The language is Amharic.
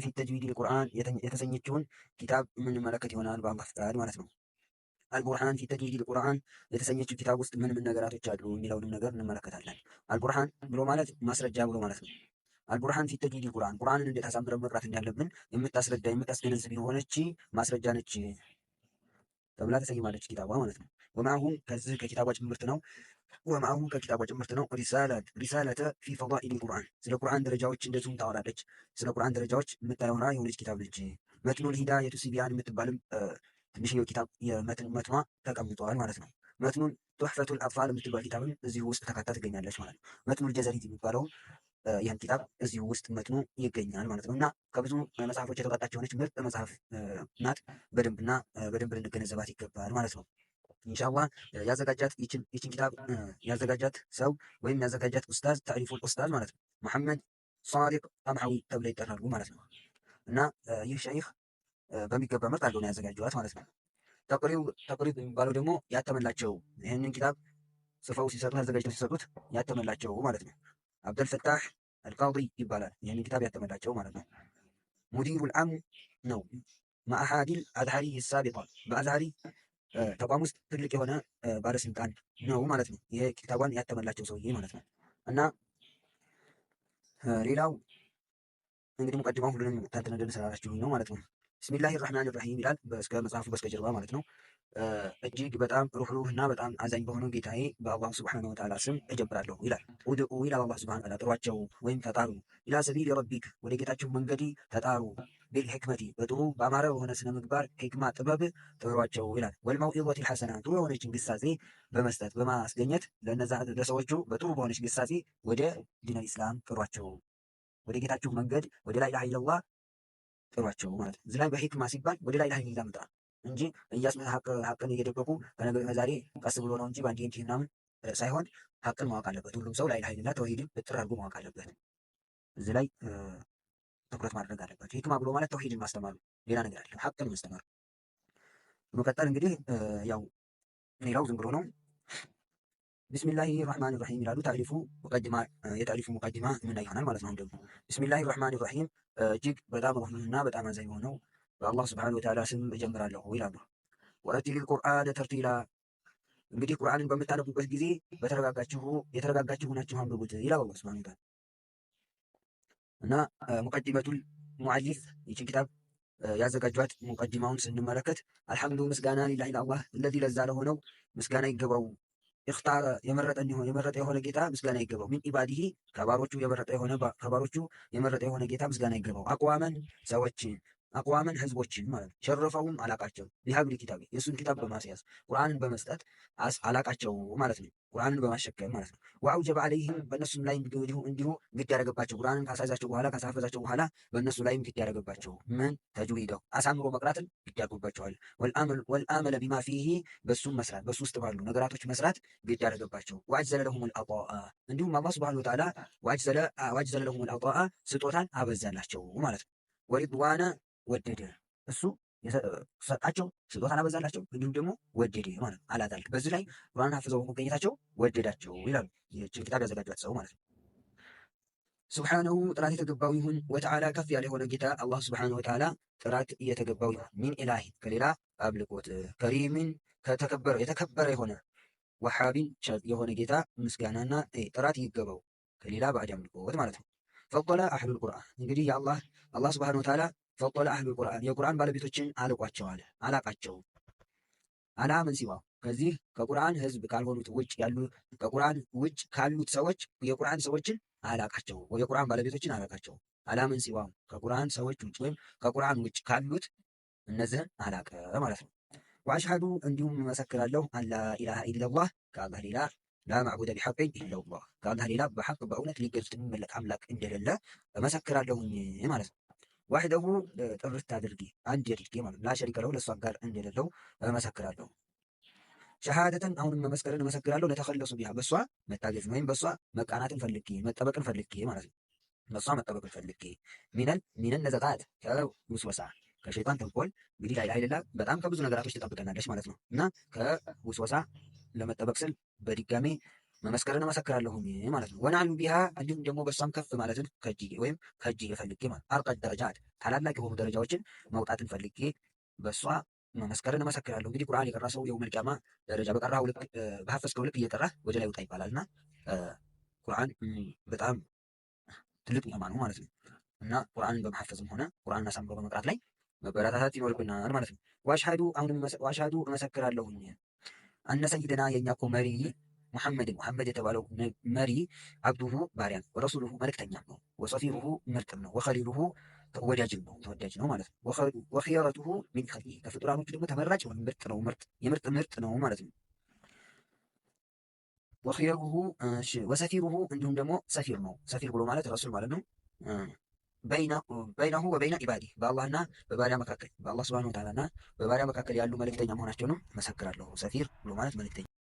في تجويد القرآن የተሰኘችውን ኪታብ የምንመለከት ይሆናል በአላህ ፍቃድ ማለት ነው። አልቡርሃን في تجويد القرآن የተሰኘችው ኪታብ ውስጥ ምን ምን ነገራቶች አሉ የሚለውንም ነገር እንመለከታለን። አልቡርሃን ብሎ ማለት ማስረጃ ብሎ ማለት ነው። አልቡርሃን في تجويد القرآن ቁርአንን እንዴት አሳምረን መቅራት እንዳለብን የምታስረዳ፣ የምታስገነዝብ የሆነች ማስረጃ ነች ተብላ ተሰይማለች ኪታቧ ማለት ነው። ومعه ከዚህ ከኪታቧ ጭምርት ነው። ومعه ከኪታቧ ጭምርት ነው። رسالة في فضائل القرآن ስለ ቁርአን ደረጃዎች እንደዚሁም ታወራለች። ስለ ቁርአን ደረጃዎች የምታወራ የሆነች ኪታብ ነች። መትኑል ሂዳየቱ ሲቢያን የምትባልም ትንሽዬው ኪታብ መትኗ ተቀምጧል ማለት ነው። መትኑን ቱሕፈቱል አጥፋል የምትባል ኪታብም እዚሁ ውስጥ ተካታ ትገኛለች ማለት ነው። መትኑል ጀዘሪት የሚባለው ይህን ኪታብ እዚሁ ውስጥ መትኑ ይገኛል ማለት ነው። እና ከብዙ መጽሐፎች የተውጣጣች የሆነች ምርጥ መጽሐፍ ናት። በደንብና በደንብ ልንገነዘባት ይገባል ማለት ነው። ኢንሻአላህ ያዘጋጃት ይችን ኪታብ ያዘጋጃት ሰው ወይም ያዘጋጃት ኡስታዝ تأليف الأستاذ ማለት ነው መሐመድ ሳዲቅ ቀምሐዊ ተብለው ይጠራሉ ማለት ነው። እና ይህ ሸይኽ በሚገባ ምርጥ አድርገው ነው ያዘጋጇት ማለት ነው። ተቅሪብ የሚባለው ደግሞ ያተመላቸው፣ ይህንን ኪታብ ጽፈው ሲሰጡት፣ አዘጋጅተው ሲሰጡት ያተመላቸው ማለት ነው። አብደልፈታህ አልቃዲ ይባላል። ይህንን ኪታብ ያተመላቸው ማለት ነው። مدير العام ነው። معهد الأزهري السابق በአዝሃሪ ተቋም ውስጥ ትልቅ የሆነ ባለስልጣን ነው ማለት ነው። ይሄ ኪታቧን ያተመላቸው ሰውዬ ማለት ነው። እና ሌላው እንግዲህ ሙቀድማው ሁሉንም ታንተነደን ስላላችሁኝ ነው ማለት ነው። بسم الله الرحمن الرحيم ይላል እስከ መጽሐፉ በስተጀርባ ማለት ነው። እጅግ በጣም ሩህሩህ እና በጣም አዛኝ በሆነው ጌታዬ በአላህ سبحانه وتعالى ስም እጀምራለሁ ይላል። ادع ይላል አላህ سبحانه وتعالى ጥሯቸው ወይም ተጣሩ፣ إلى سبيل ربك ወደ ጌታችሁ መንገድ ተጣሩ፣ بالحكمة በጥሩ በአማረ በሆነ ስነ ምግባር ሕክማ ጥበብ ጥሯቸው ይላል። والموعظة الحسنة ጥሩ የሆነችን ግሳጼ በመስጠት በማስገኘት ለነዛ ለሰዎቹ በጥሩ በሆነች ግሳጼ ወደ ዲነል ኢስላም ጥሯቸው፣ ወደ ጌታችሁ መንገድ ወደ لا إله إلا الله ጥሯቸው ማለት ነው። እዚህ ላይ በሕክማ ሲባል ወደ لا إله إلا الله መጥራት እንጂ እያስመ ሀቅን እየደበቁ ከዛሬ ቀስ ብሎ ነው እንጂ በአንድ እንጂ ምናምን ሳይሆን ሀቅን ማወቅ አለበት። ሁሉም ሰው لا إله إلا الله ተውሂድን ብጥር አድርጎ ማወቅ አለበት። እዚህ ላይ ትኩረት ማድረግ አለባቸው። ሂክማ ብሎ ማለት ተውሂድን ማስተማር ነው፣ ሌላ ነገር አይደለም። ሀቅን ማስተማር። በመቀጠል እንግዲህ ያው ሌላው ዝም ብሎ ነው። بسم الله الرحمن الرحيم ይላሉ። تأليف مقدمة የ تأليف مقدمة የምናይ ይሆናል ማለት ነው። ደግሞ بسم الله الرحمن الرحيم እጅግ በጣም ሩህሩህና በጣም አዛኝ የሆነው በአላህ سبحانه وتعالى ስም እጀምራለሁ ይላሉ። ورتل القرآن ترتيلا እንግዲህ ቁርአንን በምታነቡበት ጊዜ በተረጋጋችሁ የተረጋጋችሁ ሆናችሁ አንብቡት ይላል አላህ سبحانه وتعالى። እና مقدمة المؤلف ይችን ኪታብ ያዘጋጇት ሙቀዲማውን ስንመለከት الحمد ምስጋና لله ለአላህ الذي ለዛ ለሆነው ምስጋና ይገባው፣ اختار የመረጠ የመረጠ የሆነ ጌታ ምስጋና ይገባው። من عباده ከባሮቹ የመረጠ የሆነ ጌታ ምስጋና ይገባው። أقواما ሰዎችን፣ أقواما ህዝቦችን ማለት ነው። شرفهم አላቃቸው፣ بحبل كتابه የእሱን ኪታብ በማስያዝ ቁርአንን በመስጠት አላቃቸው ማለት ነው። ቁርአንን በማሸከም ማለት ነው። وأوجب عليهم በእነሱም ላይ እንዲሁ ግድ ያደረገባቸው፣ ቁርአንን ካሳያቸው በኋላ፣ ካሳፈዛቸው በኋላ በእነሱ ላይም ግድ ያደረገባቸው ምን? تجويده አሳምሮ መቅራትን ግድ ያደርጉባቸዋል። والعمل بما فيه በሱም መስራት፣ በሱ ውስጥ ባሉ ነገራቶች መስራት ግድ ያደረገባቸው። وأجزل لهم العطاء እንዲሁም አላህ سبحانه وتعالى وأجزل لهم العطاء ስጦታን አበዛላቸው ማለት ነው። ورضوانه ወደደ፣ እሱ ሰጣቸው፣ ስጦታን አበዛላቸው፣ እንዲሁም ደግሞ ወደደ ማለት ነው። አላዛልክ በዚህ ላይ ቁርአንን ሐፍዘው በመገኘታቸው ወደዳቸው ይላሉ። ይህችን ኪታብ ያዘጋጇት ሰው ማለት ነው። سبحانه ጥራት የተገባው ይሁን፣ وتعالى ከፍ ያለ የሆነ ጌታ አላህ سبحانه وتعالى ጥራት የተገባው ይሁን፣ من إله ከሌላ አምልኮት፣ كريم ከተከበረ የተከበረ የሆነ፣ وهاب የሆነ ጌታ ምስጋናና ጥራት ይገባው ከሌላ ባዕድ አምልኮት ማለት ነው። فضل أهل القرآن እንግዲህ የአላህ አላህ سبحانه وتعالى فضل أهل القرآن የቁርአን ባለቤቶችን አልቋቸዋል፣ አላቃቸው፣ على من سواه ከዚህ ከቁርአን ህዝብ ካልሆኑት ውጭ ያሉ፣ ከቁርአን ውጭ ካሉት ሰዎች የቁርአን ሰዎችን አላቃቸው፣ የቁርአን ባለቤቶችን አላቃቸው። على من سواه ከቁርአን ሰዎች ውጭ ወይም ከቁርአን ውጭ ካሉት እነዚህን አላቀ ማለት ነው። وأشهد እንዲሁም እመሰክራለሁ፣ أن لا إله إلا الله ከአላህ ሌላ፣ لا معبود بحق إلا الله ከአላህ ሌላ በሐቅ በእውነት ሊገዙት የሚመለክ አምላክ እንደሌለ እመሰክራለሁኝ ማለት ነው። وحده ጥርት አድርጌ አንድ አድርጌ ማለት لا شريك له ለእሱ አጋር እንደሌለው እመሰክራለሁ። شهادة አሁንም መመስከርን እመሰክራለሁ፣ نتخلص بها በእሷ መታገዝ ወይም በእሷ መቃናትን ፈልጌ፣ መጠበቅን ፈልጌ ማለት ነው። በእሷ መጠበቅን ፈልጌ من النزغات ከውስወሳ፣ ከሸይጣን ተንኮል። እንግዲህ لا إله إلا الله በጣም ከብዙ ነገራቶች ትጠብቀናለች ማለት ነው። እና ከውስወሳ ለመጠበቅ ስል በድጋሜ መመስከርን እመሰክራለሁኝ ማለት ነው። ونعل بها እንዲሁም ደግሞ በእሷም ከፍ ማለትን ከጅ ወይም ከጅ ፈልጌ ማለት أرقى الدرجات ታላላቅ የሆኑ ደረጃዎችን መውጣትን ፈልጌ በእሷ መመስከርን እመሰክራለሁ። እንግዲህ ቁርአን የቀራ ሰው يوم القيامة ደረጃ በቀራው ልክ በሐፈዝከው ልክ እየጠራህ ወደ ላይ ውጣ ይባላል እና ቁርአን በጣም ትልቅ ኒዕማ ነው ማለት ነው። እና ቁርአንን በመሐፈዝም ሆነ ቁርአንን አሳምሮ በመቅራት ላይ መበረታታት ይኖርብናል ማለት ነው። وأشهد አሁንም وأشهد እመሰክራለሁኝ أن سيدنا የእኛ እኮ መሪ محمدا ሙሐመድ የተባለው መሪ عبده ባሪያ ነው፣ ورسوله መልእክተኛም ነው፣ وصفيه ምርጥም ነው፣ وخليله ወዳጅም ነው ተወዳጅ ነው ማለት ነው። وخيرته من خلقه ከፍጡራኖቹ ደግሞ ተመራጭ ምርጥ ነው፣ ምርጥ የምርጥ ምርጥ ነው ማለት ነው። وخيره وسفيره እንዲሁም ደግሞ سفير ነው። سفير ብሎ ማለት ረሱል ማለት ነው። بينه وبين عباده በአላህና በባሪያ መካከል በአላህ سبحانه وتعالى ና በባሪያ መካከል ያሉ መልእክተኛ መሆናቸውንም መሰክራለሁ። سفير ብሎ ማለት መልእክተኛ።